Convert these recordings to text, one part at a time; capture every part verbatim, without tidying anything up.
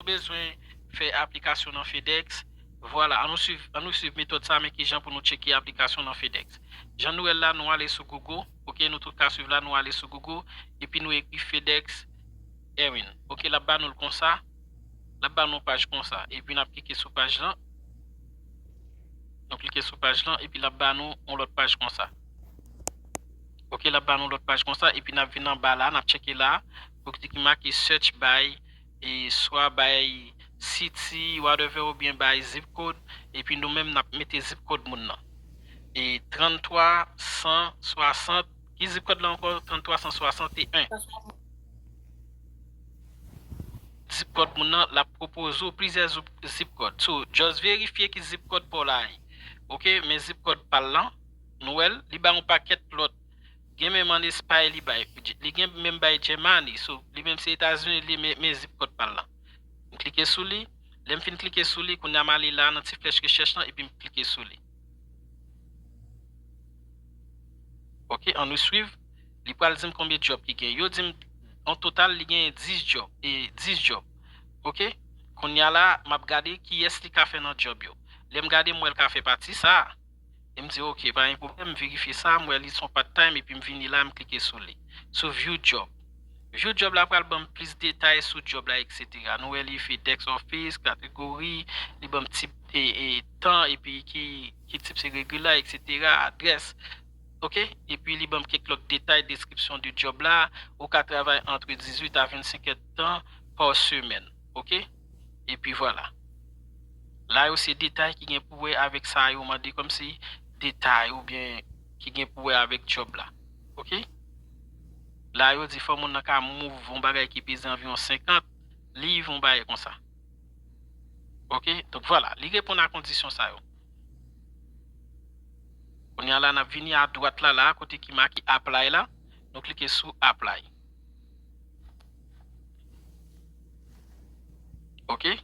bezwen fè aplikasyon nan FedEx, vwala, an nou swiv, an nou swiv metòd sa, men kijan pou nou tcheke aplikasyon nan FedEx. Jan nou wè l la, nou ale sou Google, oke, nou tout ka swiv la, nou ale sou Google, epi nou ekri FedEx Erin. Oke, l ap ba nou l konsa, l ap ba nou yon paj konsa, epi n ap klike sou paj lan. Nou klike sou paj lan, epi l ap ba nou yon lòt paj konsa. Oke, l ap ba nou lòt paj konsa, epi n ap vin anba la, n ap tcheke la, pou ki make search by, e swa by city, whatever, oubyen by zip code, epi nou menm n ap mete zip code moun nan. E tranntwa san swasant, ki zip code la ankò? Tranntwa san swasanteyen. Zip code moun nan, l ap pwopoze w plizyè zip, zip code. So, just verifye ki zip code pa w la ye. Oke, men zip code pa l lan, nou wè l, li bay yon pakèt lòt. Gen menm ann Espay li bay, li gen menm bay Germany. So, li menm se Etazini, li men, men zip code pa l lan. M klike sou li. Lè m fin klike sou li, kounye a m ale la nan ti flèch rechèch lan, epi m klike sou li. Oke, an nou swiv. Li pral di m konbyen djòb ki gen. Yo di m, an total, li gen dis djòb, e dis djòb. Oke? Kounye a la, m ap gade kiyès li ka fè nan djòb yo. Lè m gade, m wè l ka fè pati sa a. E m di, oke, pa gen pwoblèm, m verifye sa, m wè li se yon part time, epi m vini la, m klike sou li. Sou view job. View job la pral ban m plis detay sou djòb la, etsetera. Nou wè li FedEx Office, kategori, li ban m tip e, e tan, epi ki, ki tip se regular, etsetera, adrès. Oke? Epi li ban m kèk lòt detay, deskripsyon de djòb la. Ou ka travay antre dizuit a vennsenk èdtan pa semèn. Oke? Epi vwala. La yo se detay ki gen pou wè avèk sa yo mande kòmsi detay oubyen ki gen pou wè avèk djòb la. Oke? La yo di fò moun nan ka move yon bagay ki peze anviwon senkant liv, yon bagay konsa. Oke? Donk vwala, li reponn a kondisyon sa yo. Kounye a la, n ap vini adwat la, la, kote ki make apply la, nou klike sou apply. Oke?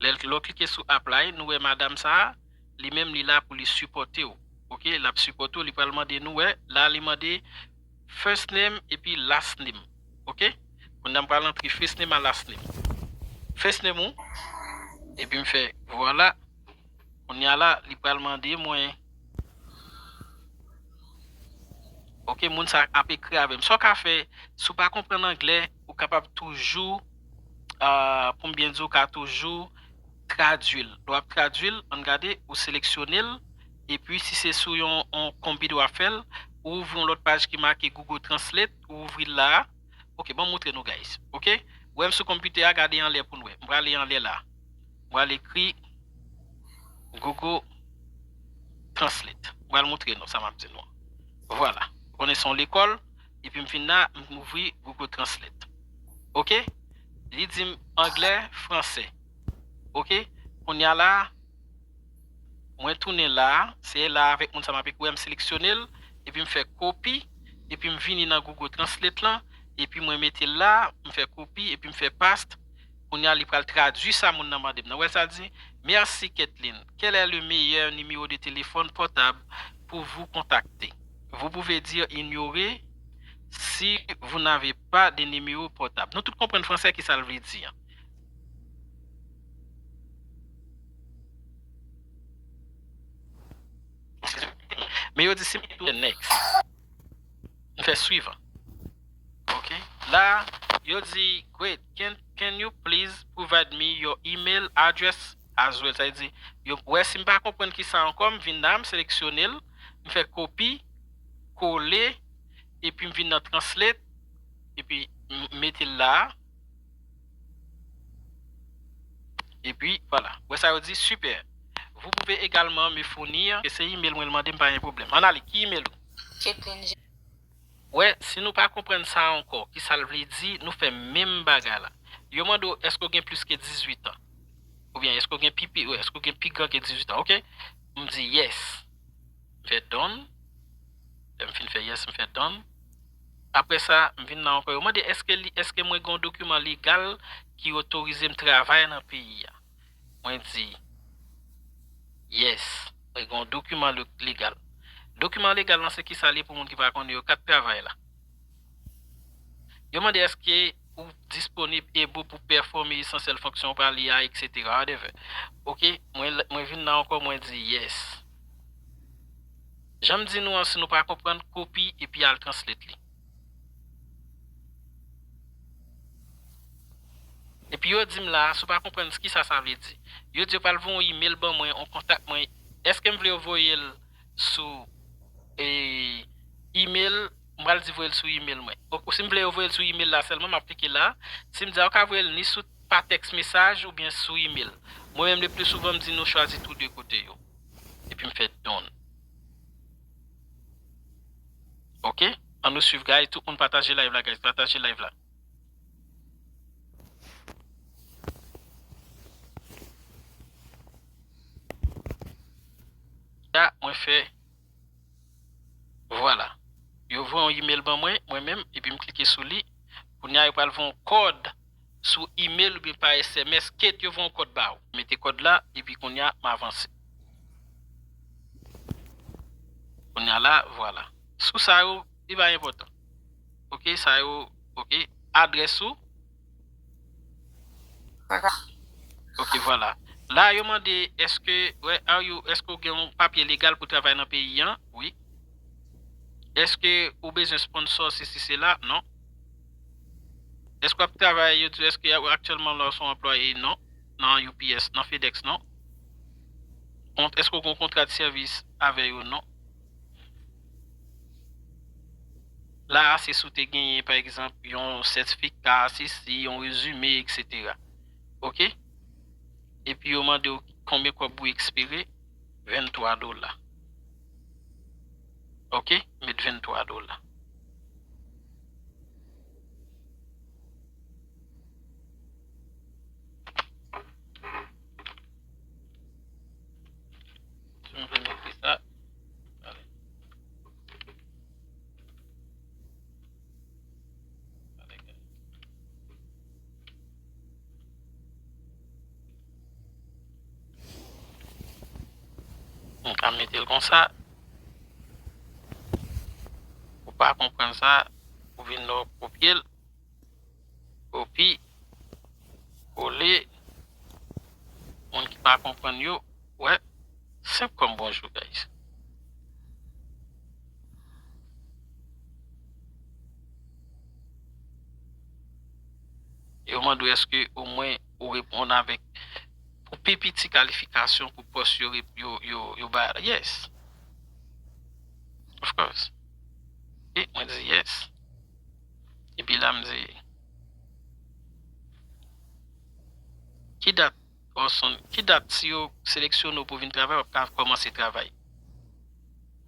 Lè, lè w klike sou apply, nou wè madanm sa a, li menm li la pou li sipòte w. Oke? L ap sipòte w, li pral mande nou, wè, la li mande first name epi last name. Oke? Kounye a m pral antre first name a last name. First name ou, epi m fè, vwala. Kounye a la, li pral mande mwen. Oke, moun sa ap ekri avè m. Sa w ka fè, si w pa konprann anglè, ou kapab toujou, ah, pou m byen di, w ka toujou tradui l. Lè w ap tradui l, ann gade, ou seleksyone l, epi si se sou yon, yon konpitè w ap fè l, ou ouvri yon lòt paj ki make Google Translate, ou ouvri l la a. Oke, ban m montre nou, guys. Oke? Ou wè m sou konpitè a, gade anlè pou n wè. M prale anlè la. M pral ekri Google Translate. M pral montre nou sa m ap di nou an. Vwala. Ou konnen se yon lekòl, epi m vin la, m ouvri Google Translate. Oke? Li di m anglè, fransè. Oke? Kounye a la, mwen tounen la a, se la avèk moun sa m ap ekri a, m seleksyone l, epi m fè kopi, epi m vini nan Google Translate lan, epi mwen mete l la, m fè kopi, epi m fè paste. Kounye a, li pral tradui sa moun nan mande m nan. Wè sa l di, Merci Kathleen. Quel est le meilleur numéro de téléphone portable pour vous contacter? Vous pouvez dire ignorer si vous n'avez pas de numéro portable. Nou tout konprann fransè ki sa l vle di an. Men yo di si m tou next. M fè swivan. Ok. La, yo di, great, can, can you please provide me your email address as well? Sa vle di, yo, wè si m pa konprann ki sa ankò, m vin la, m seleksyone l, m fè kopi, kole, epi m vin nan translate, epi m mete l la. Epi, vwala. Wè sa yo di, super. Vous pouvez également me fournir, ke se email mwen l mande m, pa gen pwoblèm. Ann ale, ki email ou? Kathleen G. Wè, si nou pa konprann sa ankò, ki sa l vle di, nou fè menm bagay la. Yo mande w, èske w gen plis ke dizuit an? Oubyen èske w gen pi, pi, èske w gen pi gran ke dizuit an? Ok? M di yes. M fè done. Lè m fin fè yes, m fè done. Apre sa, m vin la ankò. Yo mande èske li, èske mwen gen yon dokiman legal ki otorize m travay nan peyi a? Mwen di yes. Mwen gen yon dokiman le-, legal. Dokiman legal lan se kisa li ye pou moun ki pa konnen yo, kat travay la. Yo mande èske ou disponib e bon pou pèfòme esansyèl fonksyon ou pral li a, etsetera, whatever. Ok, mwen, mwen vin la ankò, mwen di yes. Jan m di nou an, si nou pa konprann, kopi epi al translate li. Epi yo di m la, si w pa konprann kisa sa vle di. Yo di yo pral voye yon email ban mwen, yon kontak mwen. Èske m vle yo voye l sou, e, email? M pral di voye l sou email mwen. Ok, si m vle yo voye l sou email la sèlman, m ap klike la. Si m di a, ou ka voye l ni sou, pa tèks mesaj oubyen sou email. Mwen menm, le pli souvan, m di nou chwazi tou de kote yo. Epi m fè done. Ok? An nou swiv, guys. Tout moun pataje live la, guys. Pataje live la. Ya, mwen fè. Vwala. Yo voye yon email ban mwen, mwen menm, epi m klike sou li. Kounye a, yo pral voye yon kòd sou email oubyen pa S M S, ket yo voye yon kòd ba ou. Mete kòd la, epi kounye a, m avanse. Kounye a la, vwala. Sou sa yo, li pa enpòtan. Ok, sa yo, ok. Adrès ou. Ok, vwala. La, yo mande, èske, where are you, èske ou gen yon papye legal pou travay nan peyi an? Wi. Èske ou bezwen sponsor, sesi, sela? Non. Èske w ap travay, yo di, èske aktyèlman la ou se yon anplwaye? Non. Nan U P S, nan FedEx, non. Kont, èske ou gen yon kontra de sèvis avè yo? Non. La a, se si w te genyen, pa egzanp, yon sètifika, sesi, yon rezime, etsetera. Ok? Epi yo mande w konbyen kòb ou espere, venntwa dola. Ok? Met venntwa dola. Si m vle mete sa, ale. Ale, guys. M ka mete l konsa. Ou pa konprann sa, ou vin la, w kopye l. Kopi, kole. Moun ki pa konprann yo, wè, senp kòm bonjou, guys. Yo mande w èske omwen ou reponn avèk pou pi piti kalifikasyon pou pòs yo, rep- yo, yo, yo bay la. Yes. Of course. E mwen di yes. Epi la m di, ki dat, Orson, ki dat si yo seleksyone w pou vin travay, w ap ka kòmanse travay?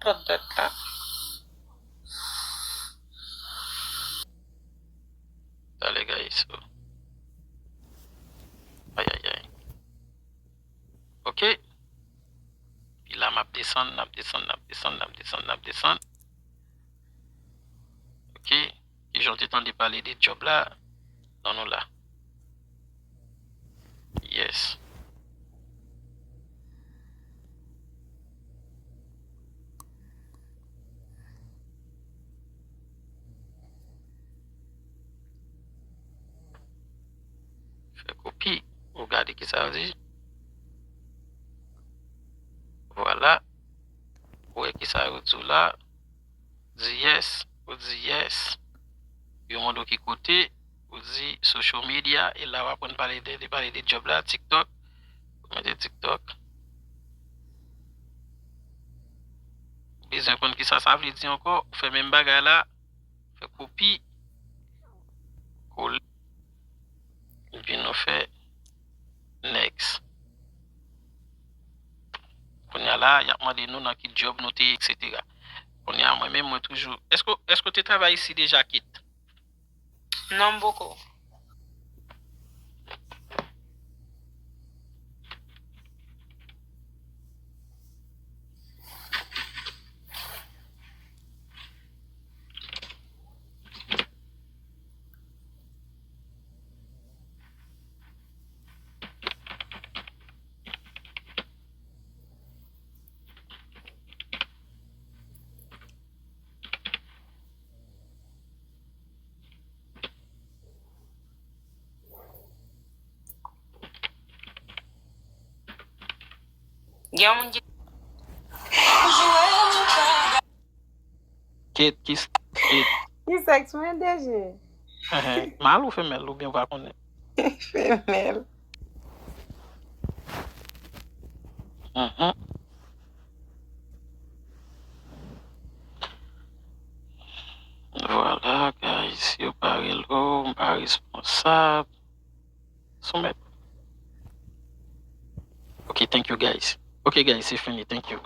Lòt dat la. Talè, guys. Ayayay. Ok. Epi la, m ap desann, n ap desann, n ap desann, n ap desann, n ap desann. Ok. Kijan w te tande pale de djòb la? Non, nou la. Yes. Fè kopi. Ou gade ki sa yo di. Vwala. Ou wè ki sa yo di w la. Di yes. Ou di yes. Yo mande w ki kote. Ou di social media. E la w aprann pale de, de pale de djòb la. TikTok. Ou mete TikTok. Ou bezwen konn ki sa sa vle di ankò. Ou fè menm bagay la. Fè kopi, kole, epi nou fè next. Kounye a la, y ap mande nou nan ki djòb nou te ye, etsetera. Kounye a, mwen menm, mwen toujou. Èske, èske w te travay isi deja, Kit? Non, m poko. Gen yon moun ki Kate, ki s- Kate. Ki sèks mwen, D J? Mal ou femèl oubyen ou pa konnen? Femèl. Mhm. Voilà, guys, yo pa relo, m pa responsab. Soumet. Ok, thank you, guys. Ok, guys, se fini, thank you.